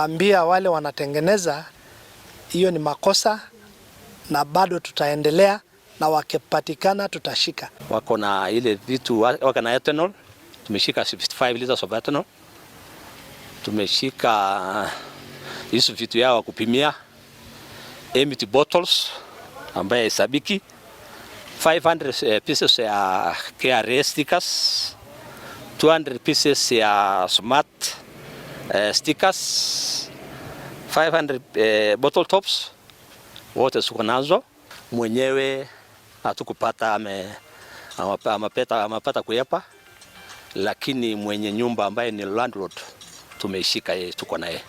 Ambia wale wanatengeneza hiyo ni makosa, na bado tutaendelea na wakipatikana tutashika. Wako na ile vitu, wako na ethanol, tumeshika 65 liters of ethanol, tumeshika hizo vitu yao kupimia, empty bottles ambaye hesabiki, 500 pieces ya KRA stickers, 200 pieces ya smart stickers, 500 bottle tops wote tuko nazo. Mwenyewe hatukupata, amepata kuepa, lakini mwenye nyumba ambaye ni landlord tumeishika yeye, tuko naye.